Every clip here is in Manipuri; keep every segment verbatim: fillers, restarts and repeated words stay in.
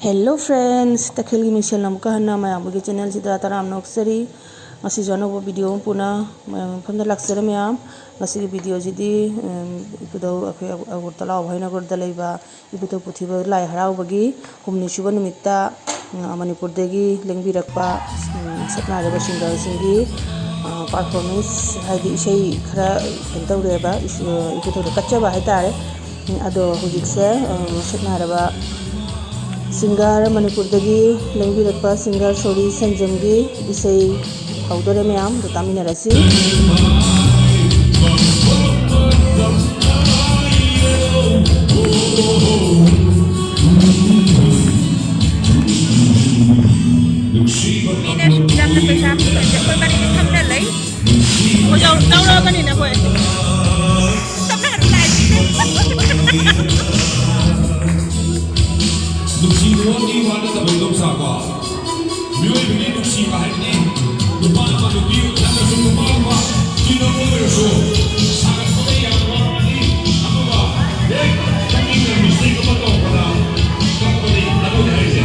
Hello friends, ꯇꯈꯦꯜꯒꯤ ꯃꯤꯡꯁꯦꯜꯅ ꯑꯃꯨꯛꯀ ꯍꯟꯅ ꯃꯌꯥꯝꯒꯤ channelꯁꯤꯗ ꯇꯔꯥꯝꯅ ꯑꯣꯛꯆꯔꯤ꯫ ꯉꯁꯤꯁꯨ ꯑꯅꯧꯕ video ꯑꯃ ꯄꯨꯅ ꯃꯌꯥꯝ ꯃꯐꯝꯗ ꯂꯥꯛꯆꯔꯦ ꯃꯌꯥꯝ꯫ ꯉꯁꯤꯒꯤ videoꯁꯤꯗꯤ, ꯎꯝ, ꯏꯕꯨꯙꯧ ꯑꯩꯈꯣꯏ ꯑꯒ-, ꯑꯒꯔꯇꯂꯥ ꯚꯥꯏꯅꯒꯔꯗ ꯂꯩꯕ ꯏꯕꯨꯙꯧ ꯄꯨꯊꯤꯕ ꯂꯥꯏ ꯍꯔꯥꯎꯕꯒꯤ ꯍꯨꯝꯅꯤ ꯁꯨꯕ ꯅꯨꯃꯤꯠꯇ, ꯎꯝ, ꯃꯅꯤꯄꯨꯔꯗꯒꯤ ꯂꯦꯡꯕꯤꯔꯛꯄ, ꯎꯝ, ꯁꯛꯅꯥꯏꯔꯕ singerꯁꯤꯡꯒꯤ, ꯑ, performance, ꯍꯥꯏꯗꯤ ꯏꯁꯩ ꯈꯔ ꯀꯩꯅꯣ ꯇꯧꯔꯦꯕ, ꯏꯁ-, ꯑ, ꯏꯕꯨꯙꯧꯗ ꯀꯠꯆꯕ ꯍꯥꯏꯇꯥꯔꯦ꯫ ꯑꯗꯣ ꯍꯧꯖꯤꯛꯁꯦ, ꯑ, ꯁꯛꯅꯥꯏꯔꯕ singer, ꯃꯅꯤꯄꯨꯔꯗꯒꯤ ꯂꯦꯡꯕꯤꯔꯛꯄ singer ꯁꯣꯔꯤ ꯁꯟꯖꯝꯒꯤ ꯏꯁꯩ ꯍꯧꯗꯣꯔꯦ ꯃꯌꯥꯝ, ꯑꯗꯣ ꯇꯥꯃꯤꯟꯅꯔꯁꯤ꯫ ꯃꯤꯅ ꯌꯥꯝꯅ ꯄꯩꯁꯥ ꯄꯤꯕꯁꯦ ꯑꯩꯈꯣꯏ ꯃꯔꯤꯗꯤ ꯈꯪꯅ ꯂꯩ꯫ ꯑꯩꯈꯣꯏ ꯂꯧ-, ꯂꯧꯔꯕꯅꯤꯅ ꯑꯩꯈꯣꯏ꯫ ꯅꯨꯡꯁꯤꯕꯒꯤ ꯋꯥ ꯅꯠꯇꯕ ꯏꯗꯣꯝꯆꯥꯀꯣ꯫ ꯃꯤꯑꯣꯏꯕꯒꯤ ꯅꯨꯡꯁꯤꯕ ꯍꯥꯏꯕꯗꯤ ꯅꯨꯄꯥ ꯑꯃ ꯅꯨꯄꯤ ꯅꯠꯇ꯭ꯔꯁꯨ ꯅꯨꯄꯥ ꯑꯃ ꯇꯤꯟꯅꯕ ꯑꯣꯏꯔꯁꯨ ꯁꯥꯒꯠꯄꯗ ꯌꯥꯝ ꯋꯥꯔꯕꯗꯤ ꯑꯗꯨꯒ ꯍꯦꯛ ꯅꯪꯒꯤ mistake ꯑꯃ ꯇꯧꯔꯛꯄꯗ ꯀꯞꯄꯗꯤ ꯑꯗꯨꯅꯤ ꯍꯥꯏꯁꯦ꯫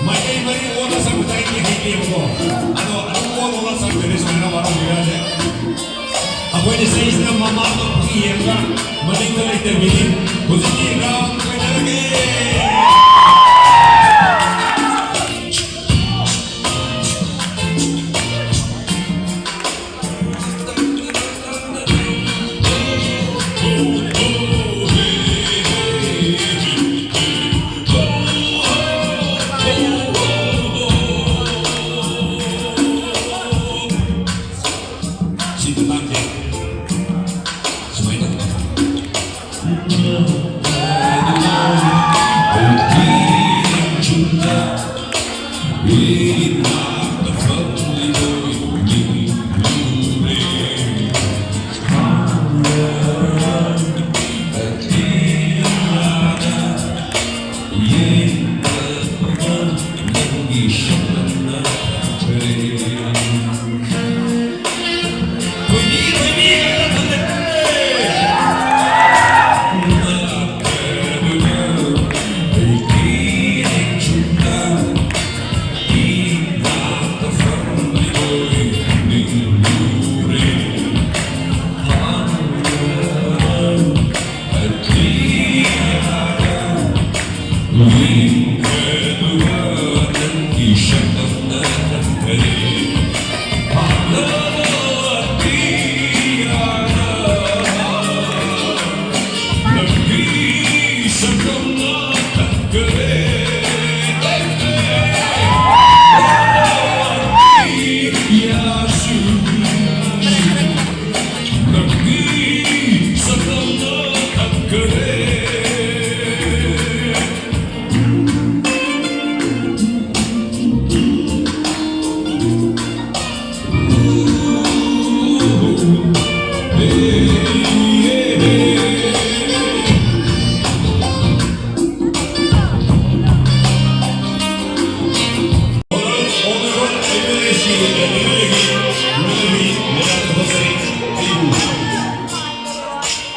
ꯃꯥꯏꯀꯩ ꯃꯔꯤ ꯑꯣꯜꯂ ꯁꯛꯄꯗ ꯑꯩꯗꯤ ꯍꯩꯇꯦꯕꯀꯣ꯫ ꯑꯗꯣ ꯑꯗꯨꯝ ꯑꯣꯜ ꯑꯣꯜꯂ ꯁꯛꯇꯣꯏꯅꯦ ꯁꯨꯃꯥꯏꯅ ꯋꯥꯔꯝꯕ ꯌꯥꯗꯦ꯫ ꯑꯩꯈꯣꯏꯅ ꯁꯛꯏꯁꯤꯅ ꯃꯃꯥꯡꯗ ꯌꯦꯡꯉꯒ ꯃꯅꯤꯡꯗ ꯂꯩꯇꯕꯤꯅꯤ꯫ ꯍꯧꯖꯤꯛꯇꯤ ꯔꯥꯎꯟ ꯂꯣꯏꯅꯔꯒꯦ꯫ ꯁꯤꯗ ꯂꯥꯛꯀꯦ꯫ ꯁꯨꯃꯥꯏꯅ ꯇꯧ꯫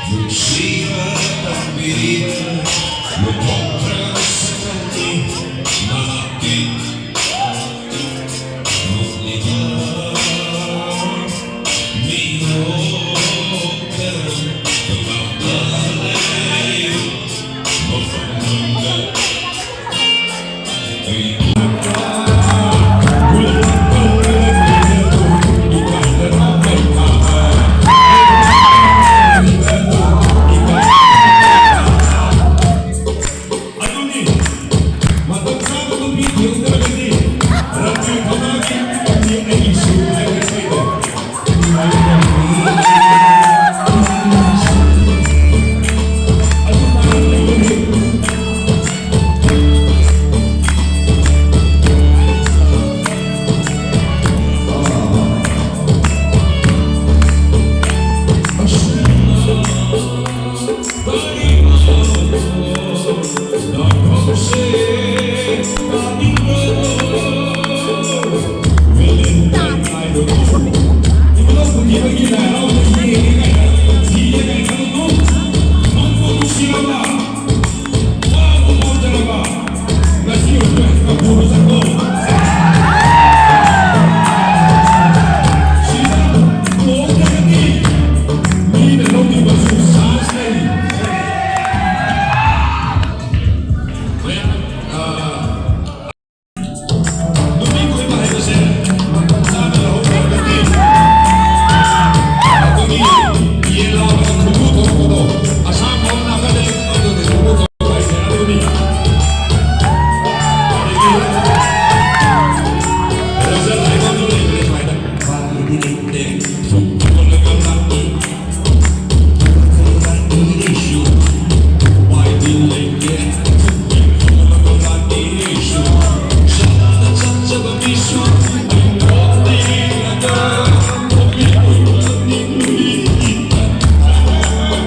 ꯅꯨꯡꯁꯤꯕ ꯇꯝꯕꯤꯔꯤꯕ ꯂꯨꯍꯣꯡꯗ꯭ꯔꯕ ꯁꯛꯅꯤ ꯃꯍꯥꯛꯇꯤ꯫ ꯅꯣꯛꯂꯤꯕ ꯃꯤꯅꯣꯛꯇ ꯇꯝꯂꯛꯄ ꯂꯩ ꯃꯐꯝ ꯈꯪꯗ꯫ ꯑꯗꯨꯅꯤ, ꯃꯇꯝ ꯆꯥꯅ ꯅꯨꯄꯤ ꯊꯤꯍꯧꯗ꯭ꯔꯒꯗꯤ ꯔꯥꯇ꯭ꯔꯤ ꯊꯧꯅꯥꯒꯤ ꯑꯩꯒꯤ ꯁꯨ ꯍꯥꯏꯕ ꯏꯁꯩꯗꯣ꯫